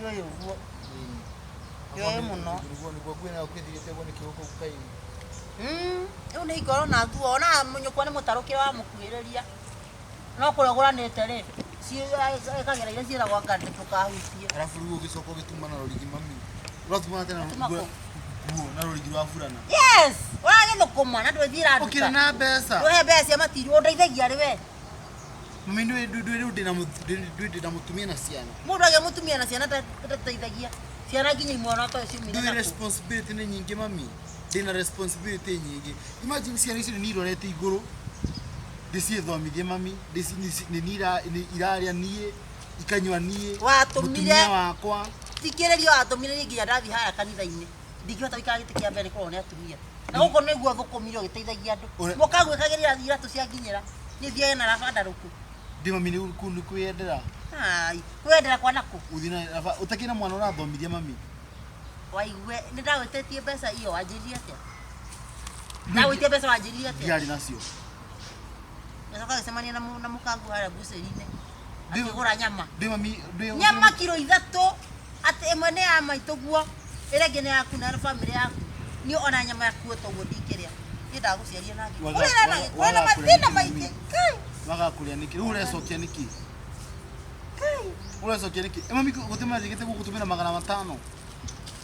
Ndiũĩ ũguo. Ndiũĩ mũno. Nĩguo nĩguo nguo nayo kwĩthirĩte ũguo nĩkĩo gũkũ kaĩ. Rĩu nĩ ingorwo na nguo ona nyũkwa nĩ mũtarũkĩre wamũkuhĩrĩria. No kũrĩa ũgũranĩte rĩ, ĩkagĩra iria ciĩragwo anga ndũkahutie. Arabu rĩu ũgĩcoka ũgĩtuma na rũrigi mami. Ũratuma atĩa na Ũratuma nguo kũ? nguo na rũrigi rwa burana? Yes! Ũragĩthũkũma na ndwĩthiĩra nduka. Ũkĩrĩ na mbeca. Ndũhe mbeca cia matiri, ũndeithagia rĩ we? Mami ndũĩ ndũĩ rĩu ndĩna ndĩna mũtumia na ciana. Mũndũ agĩa mũtumia na ciana ndateithagia. Ciana nginya imwe ona toĩ ciumire Ndũĩ nakũ. responsibility nĩ nyingĩ mami. Ndĩna responsibility nyingĩ. Imagine ciana icio nĩ niĩ irorete igũrũ. Ndĩcithomithie mami, nĩ niĩ irarĩa niĩ, ikanyua niĩ, Watũmire mũtumia wakwa. Thikĩrĩria watũmire niĩ nginya ndathiĩ harĩa kanitha-inĩ. Ndingĩhota gũikara gĩtĩ kĩa mbere nĩ kũrorwo nĩ atumia. Na gũkũ nĩguo thũkũmire ũgĩteithagia andũ. Ũrĩa- Mũkagwĩkagĩrĩra iratũ cia nginyĩra. Niĩ thiage na raba ndarũku. Ndĩ mami nĩ kũu nĩ kwĩyendera. Ai, kwĩyendera kwa nakũ? Ũthiĩ na raba ũtakĩrĩ na mwana ũrathomithia mami. Waigue, nĩ ndagwĩtĩtie mbeca iyo wanjĩrire atĩa? Ndagwĩtia mbeca wanjĩrire atĩa? Ndiarĩ nacio. Ngacoka gĩcemania na na mũkangu harĩa mbucĩri-inĩ. Ndĩ- Akĩgũra nyama. Ndĩ mami ndĩ Nyama kiro 3 atĩ ĩmwe nĩ ya maitũguo, ĩrĩa ĩngĩ nĩ yaku na bamĩrĩ yaku. Niĩ ona nyama yaku toguo ndingĩrĩa. Niĩ ndagũciarire na ngĩ. Waga- Kũrĩ na waga- kũrĩ na waga kũrĩa mathĩna nĩkĩ maingĩ. mami? Kai, Waga kũrĩa nĩkĩ? Rĩu ũrecokia nĩkĩ? kai. Ũrecokia nĩkĩ? Ĩ mami gũtũmĩra njĩkĩte gũgũtũmĩra 500.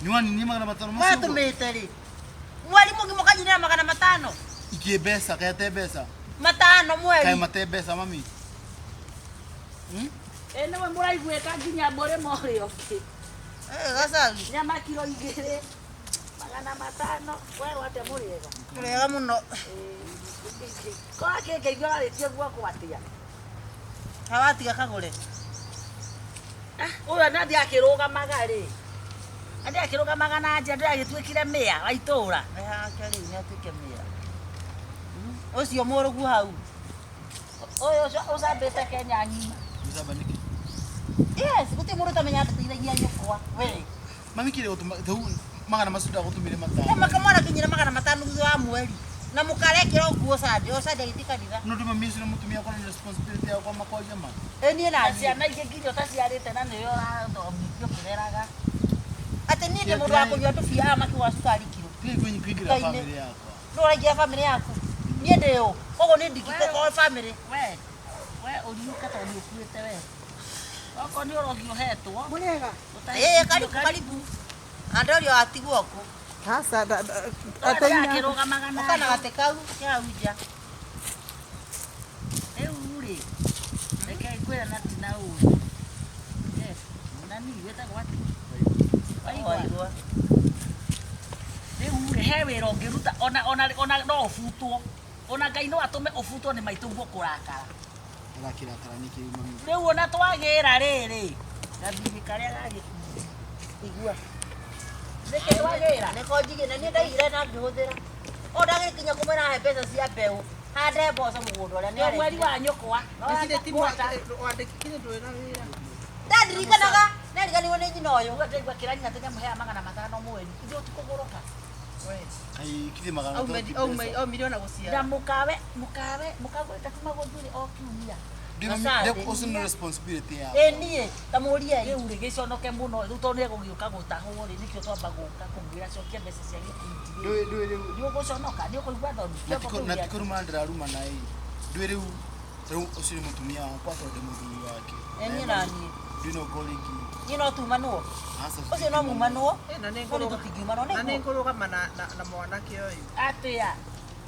Nĩwaninie 500 macio ũguo? Watũmĩte rĩ? Mweri mũgima ũkanyinĩra 500. Ikĩ mbeca, kaĩ ate mbeca? 500 Kaĩ mweri. mate mbeca mami? Ĩ nĩwe mũraiguĩka nginya mũrĩmo ũrĩa ũngĩ. Eh, gacagi. Nyama kiro 2 500 werwo atĩa mũrĩega? Tũrĩega mũno. Korwo akĩngeithia warĩtie guoko atĩa? Hawatiga kagũre. Ũyũ na ndiakĩrũgamaga rĩ. Na ndiakĩrũgamaga na nja ndĩragĩtuĩkire mĩa wa itũũra. Nĩ hake rĩu nĩ atuĩke mĩa. Ũcio mũrũgu hau. Ũyũ ũcio ũcambĩte Kenya ng'ima. Mũcamba nĩkĩ? Yes, gũtirĩ mũndũ ũtamenya ndateithagia nyũkwa. We. Mami kĩrĩ gũtũma rĩu magana macio ndagũtũmĩre 500. Kama kamwana kinyira 500 thutha wa mweri. Na mũkarekĩra nguo Sunday, o Sunday agĩthiĩ kanitha. No ndĩ mami ũcio nĩ mũtumia wakwa na nĩ responsibility yakwa makwaria ma. Ĩ niĩ na Na niĩ. ciana ingĩ nginya ũtaciarĩte na nĩwe ũrathomithio ũkĩreraga. Atĩ niĩ ndĩ mũndũ wa kũnyua tũbia aya makĩgũra cukari kiro. Tigai kũingĩra Ngai nĩ- bamĩrĩ yakwa. Nũ ũraingĩra bamĩrĩ yaku? Niĩ ndĩ ũ? Koguo niĩ ndingĩkorwo bamĩrĩ. We, we ũriũke tondũ nĩ ũkuĩte we. Okorwo nĩ ũrogi ũhetwo. Mũrĩega? Ĩ karibu karibu. Andorio atigwo kũ? Aca, Akĩrũgamaga na Ũka na gatĩ kau ke hau nja. Rĩu rĩ, reke ngwĩre na ti na ũru. Yes, nani wĩtagwo atĩa? Waigua? Waigua. Rĩu rĩ, he wĩra ũngĩruta ona ona ona no ũbutwo. Ona Ngai no atũme ũbutwo nĩ maitũguo kũrakara. Arakĩrakara nĩkĩ rĩu mami? Rĩu ona twagĩra rĩrĩ, gathirĩ karĩa ga gĩkundi. Igua. Nĩkĩ twagĩra? Nĩko njigĩ na niĩ ndaigire na ngĩhũthĩra. O ndagĩkinya kũmwĩra he mbeca cia mbeũ. Hande mboco mũgũnda ũrĩa Nĩ mweri wa nyũkwa. Wandĩkire ndũrĩ na wĩra. Ndandirikanaga, nariganĩirwo nĩ nyina ũyũ. Ũguo ndaigua kĩra nyina atĩ nĩamũheaga 500 mweri. Ithuĩ tũkũgũrũka. Kaĩ kithĩ 500 ti mbeca? Aumire ona Na gũciara. mũkawe, mũkawe, mũkagũrĩte kuma gũthiĩ o kiumia. Ndĩ mami, Gacandi. ũcio nĩ responsibility yakwa. Ĩ niĩ ta mũriei. Rĩu rĩ gĩconoke mũno rĩu tondũ nĩegũgĩũka gũtahwo rĩ nĩkĩo twamba gũka kũmwĩra cokia mbeca cia gĩkundi rĩ. Ndũĩ ndũĩ rĩu Nĩ ũgũconoka nĩ ũkũigua thoni. na ti kũ- na ti kũruma ndĩrarumana ĩ. Ndũĩ rĩu rĩu ũcio nĩ mũtumia wakwa tondũ ndĩ mũthuri wake. Ĩ niĩ na niĩ. Ndũĩ no ngorwo rĩngĩ. Niĩ no tumanwo. Aca, Ũcio no mumanwo. Ĩ, na nĩ No nĩ ngũrũga- tũtingiumanwo na nĩ nĩguo. ngũrũgama na mwanake ũyũ. Atĩa?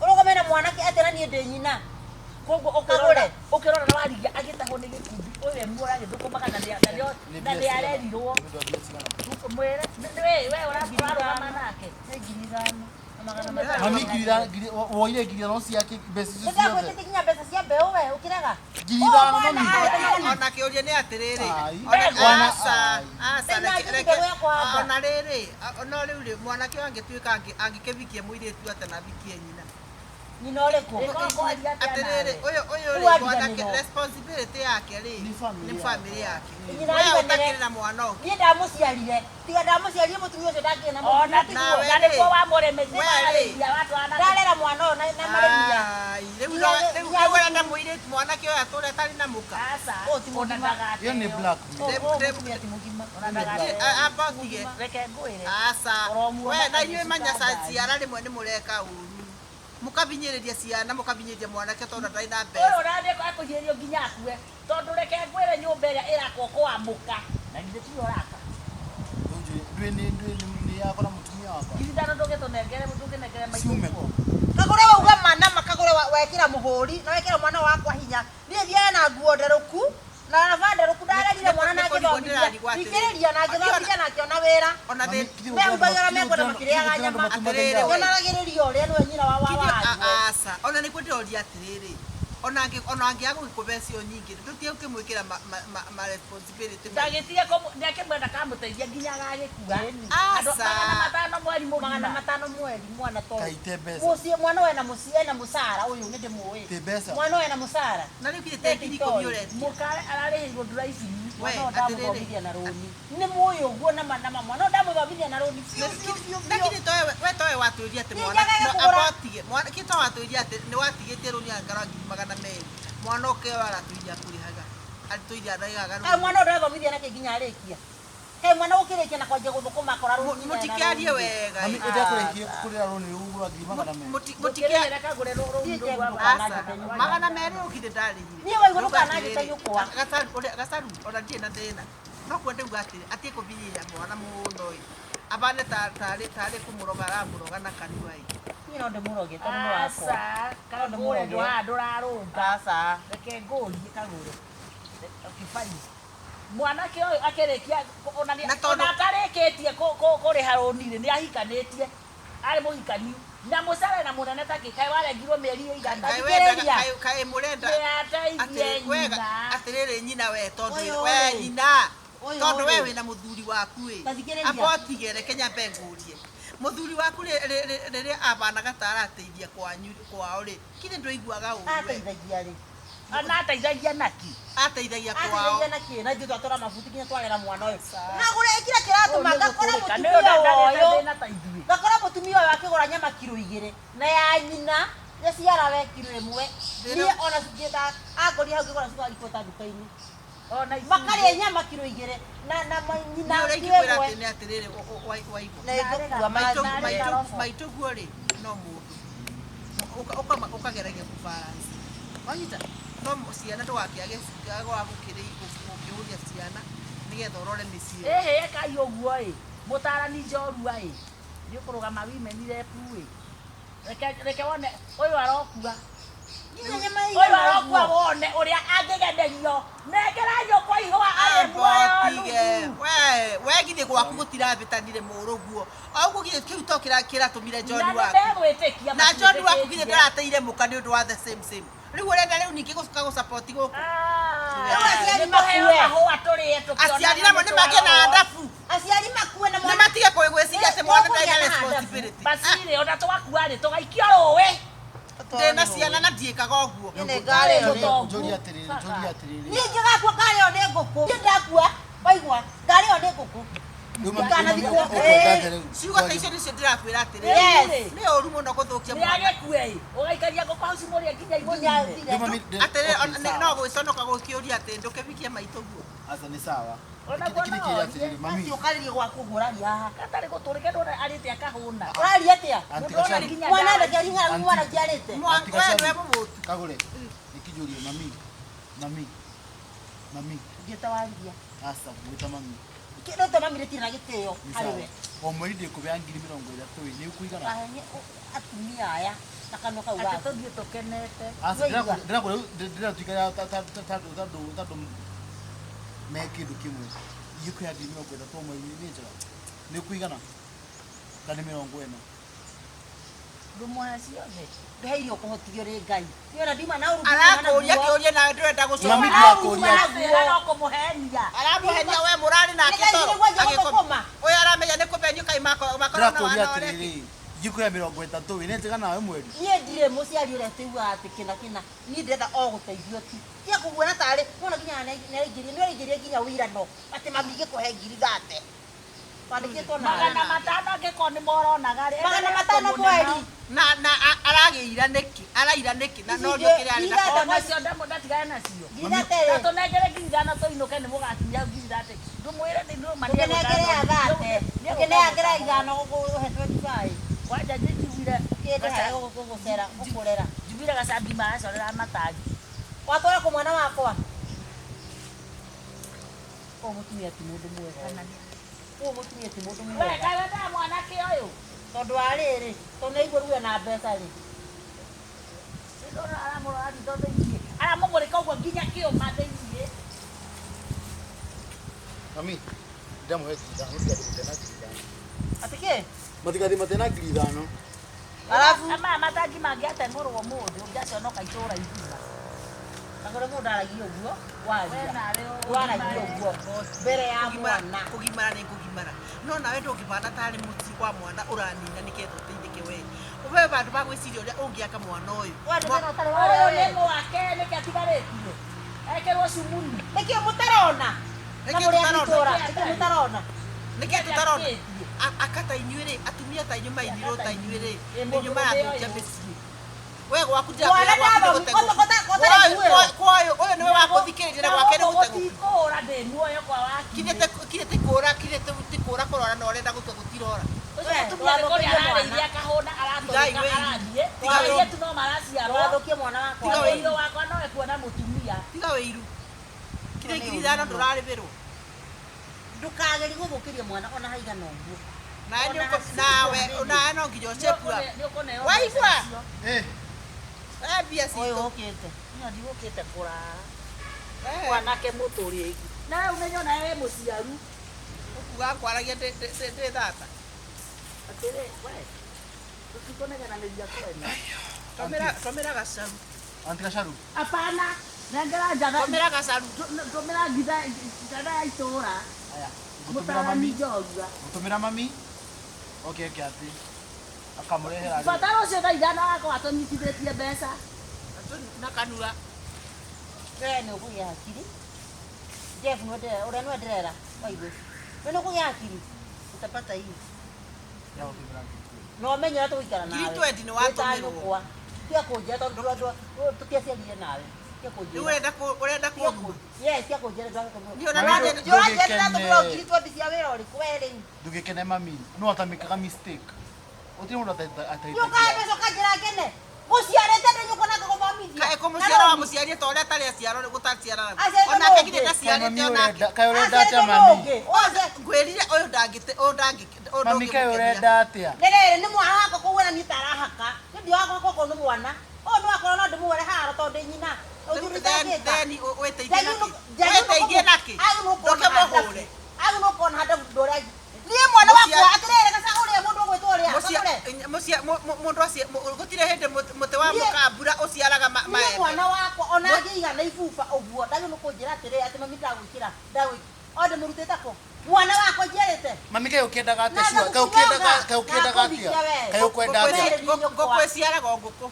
Ũrũgame na mwanake atĩa na niĩ ndĩ nyina. Koguo Kagũre. ũkĩrora ũkĩrora na warigia agĩtahwo nĩ gĩkundi ũyũ we mũragĩthũkũmaga na Nĩ na mbia nĩ cigana? arerirwo. Nĩ ũndũ wa mbia cigana? Mwĩre we we ũrarũgama nake. Nĩ 5,000 na 500. Mami woire 5,000 ciake mbeca icio ciothe. Nĩndagwĩtĩtie nginya mbeca cia mbeũ we ũkĩrega. 5,000 mami. Ona kĩũria nĩ atĩrĩrĩ, Ai. ona- Wana- aca, ai. aca, Thĩna reke- ngiri reke- mbegũ ya kũhanda. ona rĩrĩ, no rĩu rĩ, mwanake ũyũ angĩtuĩka angĩkĩvikia mũirĩtu atĩa na avikie nyina? Nyina ũrĩkũ? Ĩkorwo kwaria atĩa Atĩrĩrĩ, nawe? ũyũ ũyũ Rĩu rĩ, wariganĩrwo. mwanake responsibility yake rĩ, Nĩ family nĩ family yake. Nyina We ariganĩre. ũtakĩrĩ na mwana ũngĩ. Niĩ ndamũciarire. Tiga ndamũciarire mũtumia ũcio ndangĩrĩ na Ona mũtumia. Nawe na rĩ. nĩguo wamũrĩmĩte We rĩ. warĩithia watwana Ndarera mwana ũyũ na marĩmia. Ai, rĩu Rĩu rĩu ũrenda mũirĩtu mwanake ũyũ atũre atarĩ na mũka. Aca. Ũyũ ti Ona mũgima. ndagateo. Ĩyo nĩ blackmail. Ũyũ mũtumia ti mũgima. Ona ndagateo. Amba ũtige. Reke ngwĩre. Aca. Ũromuona We na inyuĩ agĩcuka manya ngari. ciara rĩmwe nĩ mũreka ũru. Mũkabinyĩrĩria ciana mũkabinyĩrĩria mwanake tondũ ndarĩ na Ũyũ mbeca. ũrathiĩ akũhiĩrio nginya akue. Tondũ reke ngwĩre nyũmba ĩrĩa ĩrakwo kwamũka. Na githĩ tiwe ũraka. Ndũĩ nĩ ndũĩ nĩ yakwa na mũtumia wakwa. Ngiri ithano ndũgĩtũnengere ndũkĩnengere maitũ Ciume guo. kũ? Kagũre wauga mana makagũre wekĩra mũhũri na wekĩra mwana wakwa hinya. Niĩ thiaga na nguo nderũku na raba nderũku ndarerire mwana na Nĩ kũrigwo ngĩthomithia. ndĩrarigwo atĩrĩrĩ. Thikĩrĩria na ngĩthomithia na ngĩona wĩra. Ona Mami, thĩ githĩ Mehumbagira gũtirĩ andũ mekwenda githĩ makĩrĩaga gũtirĩ andũ nyama. matumagĩra Atĩrĩrĩ, iraatũ? Wonaragĩrĩria ũrĩa nĩwe nyina wa wa Kinya wa. aca ona nĩkuo ndĩroria atĩrĩrĩ ona ona angĩaga gũgĩkũbe cio nyingĩ ndũtige ũkĩmwĩkĩra ma responsibility maingĩ. Ndagĩtige nĩakĩmwenda kamũteithia nginya agagĩkua. Andũ Aca. 500 mweri Magana mũgima. matano mweri mwana to. Kaite mbeca. Mũciĩ mwana ũyũ ena mũciĩ ena mũcara ũyũ nĩ ndĩmũĩ. Tĩ mbeca. Mwana ũyũ ena mũcara. Na rĩu githĩ te ngiri ikũmi ũretia. Mũkare ararĩhĩirwo nduraibini. We, Mwana ũyũ atĩrĩrĩ. ndamũthomithia na rũni. Nĩ mũĩ ũguo na ma na ma mwana ũyũ ndamũthomithia na rũni biũ biũ biũ Na biũ. githĩ towe we towe watwĩria atĩ Niĩ mwana njagage no, kũgũra. amba ũtige mwana kĩ towe watwĩria atĩ nĩ watigĩtie rũni angara 200,000 mwana ũke aratwĩria kũrĩhaga atwĩria arĩhaga Kaĩ mwana ũyũ ndarathomithia nakĩ nginya arĩkia. Kaĩ mwana ũkĩrĩkia na kwanjia gũthũkũma akora rũni nyina ena mũtikĩarie rũni. wega Mami, ĩ. ĩndakũrĩkie kũrĩra rũni rũu rwa 200,000. Mũtikĩa Ndũkĩrĩhĩre kagũre rũni Niĩ rũu rwa aca 200 ũkithĩ ndarĩhire. Niĩ waigua Ndauga ndũkananjĩte atĩrĩrĩ, nyũkwa. gacaru ona ndirĩ na thĩna no kuo ndauga atĩrĩ atige kũbinyĩrĩria mwana mũno ĩ abane tarĩ kũmũroga aramũroga na kanua ĩ. Niĩ no ndĩmũroge tondũ nĩ wakwa. Aca, kagũre ndũhaha ndũrarũnga. Aca. Reke ngũrie kagũre. Kĩbani. Mwanake ũyũ akĩrĩkia ona Na tondũ- ona atarĩkĩtie kũrĩha rũni rĩ nĩ ahikanĩtie. Arĩ mũhikaniu. Na mũcara na mũnene takĩ kaĩ warengirwo mĩeri ĩigana. Kaĩ wendaga kaĩ mũrenda Nĩ ateithie atĩ wega nyina. atĩrĩrĩ nyina we tondũ Ũyũ we rĩ. nyina Ũyũ tondũ we rĩ. wĩna mũthuri waku ĩ Ta thikĩrĩria. amba ũtige reke nyambe ngũrie mũthuri waku rĩrĩa abanaga ta arateithia kwanyu kwao rĩ kithĩ ndũiguaga ũru we Ateithagia rĩ. Ona ateithagia naki. ateithagia kwao Ateithagia na kĩ? Na ithuĩ twatwara mabuti nginya twarera mwana ũyũ. Nagũra ĩkĩra kĩratũma ngakora Nĩ mũtumia ũndandarĩte ũyũ. thĩna ta ithuĩ. Ngakora mũtumia ũyũ akĩgũra nyama kiro igĩrĩ na ya nyina yaciara we kiro ĩmwe. Thĩna- Niĩ ona cingĩta angorire hau ngĩgũra cukari kweta nduka-inĩ. Ona ithuĩ. Makarĩa nyama kiro igĩrĩ na na nyina Nĩ ũrĩa kiro ingĩkwĩra ĩmwe. atĩ nĩ atĩrĩrĩ waigua Na ĩngũkua maitũ maĩ. maitũ Robo. maitũ guo rĩ no mũndũ ũkageragia kũbalance wanyita no ciana ndũgakĩage gwa gũkĩhũria ciana nĩgetha ũrore mĩciĩ Ĩhĩ ĩkai ũguo ĩ. Mũtarani njorua ĩ. Nĩ ũkũrũgama women rep ĩ. Reke reke wone ũyũ arokua. Nginya nyama Ũyũ ĩigana arokua ũguo. wone ũrĩa angĩgemerio. Nengera nyũkwa ihũa arĩ muoyo Ambotige nuthu. we we githĩ gwaku gũtirabĩtanire mũrũguo o ũguo githĩ kĩu to kĩratũmire John Na nĩ waku megwĩtĩkia na John waku githĩ matiĩtĩkĩtie. ndarateire mũka nĩ ũndũ wa the same same rĩu ũrenda rĩu ningĩ gũcoka gũsupport gũkũ Rĩu aciari Nĩ tũheo makue. mahũa tũrĩe tũkĩonaga aciari namo nĩ nĩ magĩe na twarorwo. andabu Aciari makue na nĩ mwana matige gwĩciria atĩ mwana ndarĩ na Tũkũgĩa na responsibility. Basi rĩ ona twakua rĩ tũgaikio rũĩ. Ndĩ na ciana na ndiĩkaga ũguo Niĩ nĩ ngarĩo nĩ Mũtongu. Njũrie atĩrĩrĩ, njũrie atĩrĩrĩ. Niĩ ingĩgakua ngarĩo nĩ ngũkũ. Niĩ ndakua waigua ngarĩo nĩ ngũkũ. Rĩu mami, Ndikanathikwo. ũkwenda atĩa rĩu? ciugo ta icio nĩcio ndĩrakwĩra atĩrĩrĩ Yes. nĩ ũru mũno gũthũkia Nĩ mwana agĩkue ĩ. Ũgaikaria ngũkũ hau cimũrĩe nginya Nginya imũnine. thire. Rĩu mami, atĩrĩrĩ okay, ona- sawa. no gwĩconoka gũkĩũria atĩ ndũkĩbikie maitũ guo Aca nĩ sawa. Ona Lakini guo kile no kĩrĩa orie. atĩrĩrĩ, mami. Ati ũkarĩrie gwaku ũguo ũraria haha. Gatarĩ gũtũrĩke ndona arĩte akahũna. Ũraria atĩa? Auntie Mũndũ ona Gacaru. nginya Mwana ndawa. ndekeri ng'aragu mwana njiarĩte. Auntie we Gacaru. nĩwe mũmũtu Kagũre. Nikijũrie mami. Mami. Mami. Ngĩta wariria. Aca gwĩta mami. Kĩndũ ta mami rĩtirĩ na gĩtĩo Nĩ harĩ sawa. we. O mweri ndĩkũbea 30,000 ĩ, nĩ ũkũigana? Ahenie atumia aya na kanua kau Atĩ gaku. tũthiĩ tũkenete. Aca Waigua? ndĩrakũrĩa ndĩratuĩka tondũ me kĩndũ kĩmwe. Ingĩkũhea 30,000 o mweri nĩ njega. Nĩ ũkũigana? Kana nĩ 40? Ndũmũhe ciothe. Ndũheirwo kũhotithio nĩ Ngai. Niĩ ona ndiuma na ũru arakũria kĩũria nawe ndũrenda Mami, gũcoka ndirakũria. Aratwĩra no kũmũhenia. aramũhenia we mũrarĩ nake Nĩ toro Ngai nĩguo Agĩkoma. gũthũkũma. ũyũ aramenya nĩ kũbenio kaĩ makorwo na Ndĩrakũria wana ũrĩa atĩrĩrĩ, ingĩkũhea 30 ĩ, nĩ njega nawe mweri? Niĩ ndirĩ mũciari ũrĩa tũiguaga atĩ kĩna kĩna. Niĩ ndĩrenda o gũteithio tu. Tiga kũguona tarĩ wona nginya nĩaraingĩria nĩaraingĩria nginya wĩirano atĩ mami ingĩkũhe 30,000. Wandĩkĩtwo nawe. 500 angĩkorwo nĩ moronaga rĩ. 500 mweri. na aragĩira nĩkĩ Araira nĩkĩ na Ici norio ingĩ- kĩrĩa arĩ ngiri nakĩo. thate Ona cio ndatigana nacio. Ngiri thate Na rĩ. tũnengere ngiri ithano tũinũke nĩ mũgakinya ngiri thate. Ndũmwĩre nĩ nũma nĩ Ũkĩnengere ya thate. Ũkĩnengere ithano gũkũhe 25. Kwanja njiguire Kĩndĩ harĩa gũgũcera gũkũrera. njiguire gacambi maracorera matangi. Watwara kũ mwana wakwa? Ũyũ mũtumia ti mũndũ mwega. Ũyũ mũtumia ti mũndũ We mwega. kaĩ wendaga mwanake ũyũ? Tondũ wa rĩrĩ, tondũ nĩaigua ruo na mbeca rĩ. Ndona aramũrora ritho thĩiniĩ. Aramũmũrĩka ũguo nginya kĩũma thĩiniĩ. Mami, ndamũhe ngiri ithano, mũtigathiĩ mũtena ngiri ithano. Atĩ kĩ? Matigathiĩ matena ngiri ithano. Arabu Na maya matangi mangĩateng'ũrwo ũmũthĩ ũngĩaconoka itũũra igima. Kagũre mũndũ aragia ũguo, We waria. nawe Waragia ũguo mbere ya mwana. Kũgimara nĩ kũgimara. No nawe ndũngĩbana tarĩ mũciĩ wa mwana ũranina nĩgetha ũteithĩke we. We vandũ va gwĩciria ũrĩa ũngĩaka mwana ũyũ. Wandĩ Mwa- tena ũtarĩ Ũyũ wa nĩ mwake nĩkĩ atigarĩtie? Ekĩrwo cumuni. Nĩkĩ mũtarona? Na Nĩkĩ mũrĩ a tũtarona? itũũra, nĩkĩ mũtarona? Nĩkĩ tũtarona? Atigarĩtie. Aka ta inyuĩ rĩ, atumia ta inyuĩ mainirwo ta inyuĩ rĩ, Ĩ, nĩ mũndũ inyuĩ marathũkia ũyũ. mĩciĩ. We gwaku Mwana ndĩrakwĩra gwaku nĩ ndathomi- gũtegũku. ũtarĩ muoyo. Kwa ũyũ ũyũ nĩwe wakũthikĩrĩria na gwake nĩ gũtegũku. Gũtikũra ndĩ muoyo kwa wakinyĩ. Kinyĩte ti kũra kinyĩte ti kũra kũrora na ũrenda gũtua gũtirora. Ũcio We, mũtumia nĩ kũrĩa ndũgathũkie mwana. ararĩithia akahũna aratũrĩka Tigai wĩiru. arathiĩ. Tiga wĩiru. Airĩtu no maraciarwo. Ndũgathũkie mwana wakwa. Tiga wĩiru. Mũirũ wakwa no ekuona mũtumia. Tiga wĩiru. Kinya ngiri ithano ndũrarĩbĩrwo. Ndũkagerie gũthũkĩria mwana ona haigana ũguo. Nawe Ona nĩ nawe haciĩ nawe no nginya ũcekua. Nĩ ũkũneo Waigua? mbeca icio. Eh, Eh, mbia Ũyũ citũ. ũkĩte. Niĩ ndigũkĩte kũrara. Eh, Mwanake mũtũrĩki. Nawe ũmenye onawe wĩ mũciaru. ũkuga kwaragia ndĩ thata. Atĩrĩ, we. Tũtikũnegenanĩria kwene. Tũmĩra tũmĩra gacaru. Auntie Gacaru. Hapana. Nengera njatha. Tũmĩra gacaru. Tũmĩra ngitha njatha ya itũũra. Aya, ngũtũmĩra Mũtarani mami. njorua. Ngũtũmĩra mami. Oke eke atĩ. Akamũrehera rĩ. Bata rũciũ thaa ithano agakorwo atũnyitithĩtie mbeca. Na kanua. We nĩ ũkũgĩa hakiri. Jeff nĩwe ndĩrera, ũrĩa nĩwe ndĩrera, waigua. We nĩ ũkũgĩa hakiri. Utapata hii. Ya gũtũmĩra ngiri twendi. Na ũmenye ũrĩa tũgũikara Ngiri nawe. twendi nĩ watũmĩrwo. Wĩ ta nyũkwa. Tiga kũnjĩra tondũ tũtiaciarire nawe. Tiga Rĩu kũnjĩra. ũrenda ũrenda kũruma. Yes, tiga kũnjĩra ndwagĩtũmĩrwo. Niĩ ona Mami, no ndũ- Njũranjĩra ndĩratũmĩrwo ndũgĩkene. ngiri twendi cia wĩra ũrĩkũ we rĩu? Ndũgĩkene mami. No atamĩkaga mistake. Gũtirĩ mũndũ Nĩ ũkahe mbeca ũkanjĩra ngene. Gũciarĩte ndĩ nyũkwa na ngagũthomithia. Kaĩ kũmũciara wa mũciarie ta ũrĩa atarĩ aciarwo gũtaciarana. Aciarĩtwo Onake nũ nginya ũngĩ? ndaciarĩte onake. Kaĩ ũrenda atĩa Aciarĩtwo nũ mami? ũngĩ? Ũcio- Ngwĩrire ũyũ ndangĩte ũyũ ndangĩ ũyũ Mami kaĩ ndũngĩmũkenia. ũrenda atĩa? Rĩrĩ nĩ mwana wakwa koguo na niĩ tarahaka. Nĩ ndiwaga gwakwa nĩ mwana. Ũyũ nĩ wakwa no ndĩmuone haro tondũ ndĩ nyina. Rĩu then wĩteithie nakĩ? Wĩteithie nakĩ? Ndũkĩmũhũre. Agĩ nĩ ũkona handũ ndũrĩa. Niĩ mwana wakwa atĩrĩrĩ gaca ũrĩa mũndũ ũgwĩtwo ũrĩa. Mũcia- Kagũre. mũcia- mũndũ acio gũtirĩ hĩndĩ mũtĩ wa Niĩ- mũkambura ũciaraga Niĩ maembe. mwana wakwa ona angĩigana ibuba ũguo ndagĩ nĩ kũnjĩra atĩrĩrĩ atĩ mami ndagwĩkĩra ndagwĩkĩra. O ndĩmũrutĩte kũ? Mwana wakwa njiarĩte. Mami kaĩ ũkĩendaga atĩa Na sure? Kaĩ ũkĩendaga kaĩ ũkĩendaga atĩa? Nakũhikia we. Kaĩ ũkwenda atĩa? Ngũkũ ĩciaraga o ngũkũ.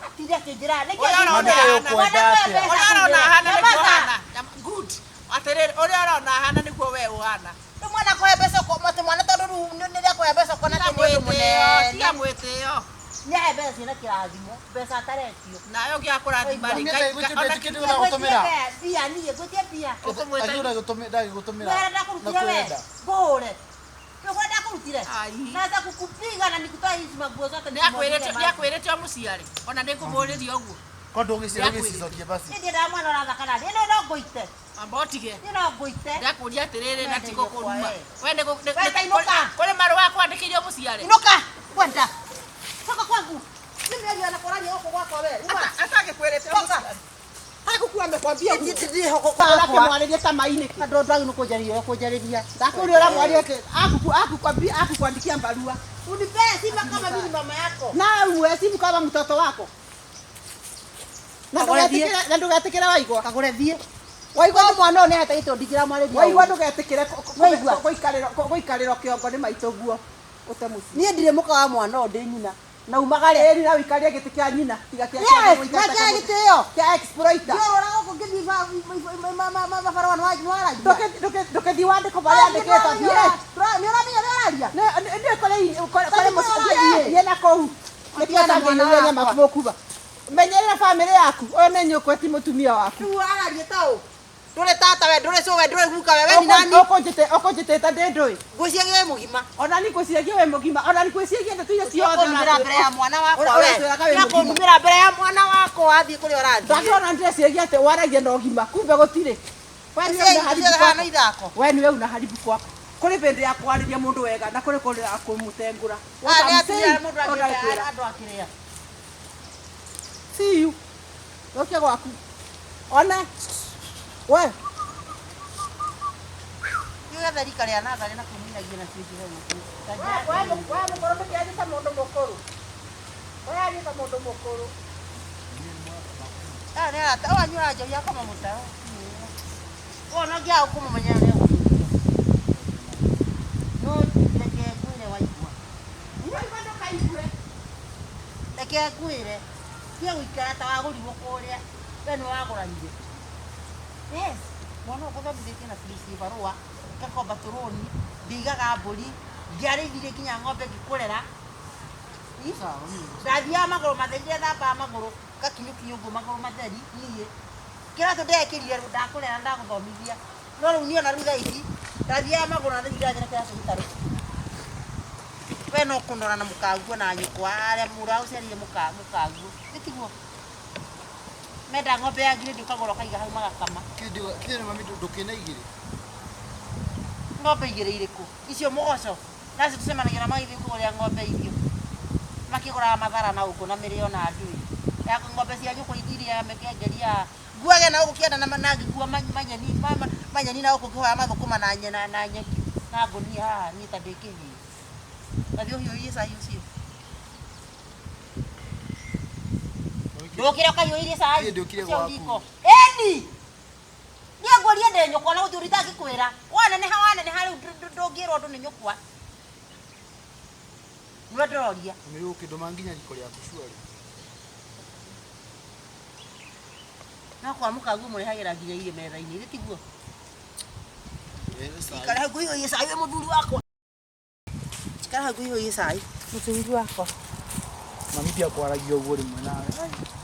Atinde akĩnjĩra nĩkĩ Ũrĩa ũrona Mami kaĩ ũkwenda atĩa? Ũrĩa ũrona ahana nĩguo ũhana. Good. Atĩrĩrĩ, ũrĩa ũrona ahana nĩguo we ũhana. Rĩu mwana kũhe mbeca ũko atĩ mwana tondũ rĩu nĩ rĩa mbeca ũkona Tiga atĩ nĩ ũndũ mwĩtĩo, tiga mũnene. mwĩtĩo. Nĩahe mbeca ciĩna kĩrathimo, mbeca ataretio. Nawe ũngĩakũrathima rĩ, Mami Ngai- kaĩ gũtirĩ ona- kĩndũ ũragũtũmĩra? Mbia niĩ ngwĩtie mbia. Ũkũmwĩta- Kaĩ ndagĩgũtũmĩra? Wera ndakũrutire we. Nakwenda. Ngũhũre. Nĩguo ndakũrutire. Ai. Naweza kukupiga na nikutoe hizi maguo zote Nĩakwĩrĩte nĩakwĩrĩte ũmũciare. Ona nĩngũmũrĩria ũguo. Ko ndũgĩcicokie basi. Niĩ ndiendaga mwana ũrathaka naniĩ. Ĩno no ngũite. Amba ũtige. Niĩ no ngũite. Ndakũria atĩrĩrĩ na tigo kũruma. We. We nĩ We, ta inũka. kũrĩ marũa kwandĩkĩire ũmũciare. Inuka. Kwenda. Toka kwangu. Mimi ndio anakorania huko kwako wewe. Uma. Atangĩkwĩrĩte Toka. ũmũciare. Agũkua amekwambia ũguo. Ndĩ hoko kwakwa. Ũrakĩmwarĩria ta mai nĩkĩ? Andũ ndwagi nĩ kũnjarĩria kũnjarĩria. Ndakũria ũramwaria akukwambia akukuandikia barua. Unipee simu kama mimi ni mama yako. Na uwe simu kama mtoto wako. Na Kagũre thiĩ. ndũgetĩkĩre na ndũgetĩkĩre waigua. Kagũre thiĩ. Waigua Waigua mwana ũyũ nĩ ahĩtahĩtwo ndingĩramwarĩria. Waigua ndũgetĩkĩre Waigua. gũikarĩrwo kĩongo nĩ maitũ guo ũte mũciĩ. Niĩ ndirĩ mũka wa mwana ũyũ ndĩ nyina. Na umagare. Ĩri na ũikarie gĩtĩ kĩa nyina tiga kĩa Yes, na kĩa gĩtĩo. kĩa exploiter. Ndiorora gũkũ ngĩthiĩ mabarũa nĩ waragia. Ndũkĩthiĩ wandĩko marĩa andĩkĩtwo thiĩ. Nĩ ũramenya ũrĩa ũraria? Nĩ kũrĩ mũciĩ thiĩ na kũu. Nĩkĩo Tigana na mwana ũtangĩnyuria nyama wakwa. mũkuba. Menyerera bamĩrĩ yaku. Ũyũ nĩ nyũkwa ti mũtumia waku. Rĩu araria ta ũ? Ndũrĩ tata we, ndũrĩ cũwe, ndũrĩ guka we, we ni nani? Ũkũnjĩtĩte ndĩ ndũĩ. Ngwĩciria wĩ mũgima. Ona ni ngwĩciragia wĩ mũgima. Ona ni ngwĩciragia ndeto iria ciothe Kũnumĩra mbere ya mwana wakwa we. Ũratwĩraga wĩ Tiga mũgima. kũnumĩra mbere ya mwana wakwa athiĩ kũrĩa ũrathiĩ. Ndakĩona ndĩreciragia atĩ waragia na ũgima kumbe gũtirĩ. We nĩwe Ũcio una haribu hana kwako. ithako. We nĩwe una haribu kwako. Kũrĩ bĩndĩ ya kwarĩria mũndũ wega na kũrĩ kũrĩ ya kũmũtengũra. What Aya nĩ I'm atumia saying, arĩa mũndũ no ndakwĩra. angĩte andũ akĩrĩa. See you. Ũke gwaku. One. We. Nĩ ũgetha rika rĩa natharĩ na kũminagia na ciĩnji hau ũguo. We mũkũrũ ndũkĩarie ta mũndũ mũkũrũ. We arie ta mũndũ mũkũrũ. Aya nĩ arata, ũyũ anyuaga njohi akoma mũtaro. Wona ũngĩaga kũmũmenya nĩ egũgũtua. No reke ngwĩre waigua. Waigua ndũkaigue. Reke ngwĩre. Tiga gũikara ta wagũrirwo kũrĩa. We nĩ wagũranire. Yes. Mwana ũyũ ngũthomithĩtie na fees barũa, ngakomba tũrũni, ndiigaga mbũri, ndiarĩithirie nginya ng'ombe ngĩkũrera. Ndathiaga magũrũ matheri, ndethambaga magũrũ, ngakinyũkinya ũguo magũrũ matheri, niĩ. Kĩratũ ndekĩrire ndakũrera ndagũthomithia. No rĩu niĩ ona rĩu thaa ici, ndathiaga magũrũ na rĩu ndĩrathiĩ na kĩratũ gĩtarũ. We no kũnora na mũkaguo na nyũkwa arĩa mũrũ agũciarire mũkaguo. Nĩ tiguo? Menda ng'ombe ya ngirĩndi ũkagũra ũkaiga hau magakama. Kĩndĩ mami ndũkĩna igĩrĩ. Ng'ombe igĩrĩ irĩkũ? Icio mũgoco. Nacio tũcemanagia na magĩthiĩ kũgũrĩra ng'ombe irio. Makĩgũraga mathara na ũkũ na mĩrĩo na ndũĩ. Ya ng'ombe cia nyũkwa iria mĩkengeri ya nguage na gũkũ kĩanda na ngĩkua manyeni manyeni na gũkũ ngĩhoya mathũkũma na na nyeki na ngũnia haha niĩ ta ndĩ kĩhĩĩ. Gathiĩ ũhiũhie cai ũcio. Ndũkĩre ũkahiũhĩrie cai. Niĩ ndũkire Ũcio gwaku. riko. Ĩni! Niĩ ngũrie ndĩ nyũkwa na gũtirĩ itangĩkwĩra. Waneneha waneneha rĩu ndũngĩrwo ũndũ nĩ nyũkwa. Nĩwe ndĩroria. Mami ũkĩndũma nginya riko rĩaku cuarĩ. No kwa mũkaguo mũrehagĩra nginya irio metha-inĩ, githĩ tiguo? Ikara hau ngũhiũhie cai we mũthuri wakwa. Ikara hau ngũhiũhie cai. Mũthuri wakwa. Mami tiga kwaragia ũguo rĩmwe nawe.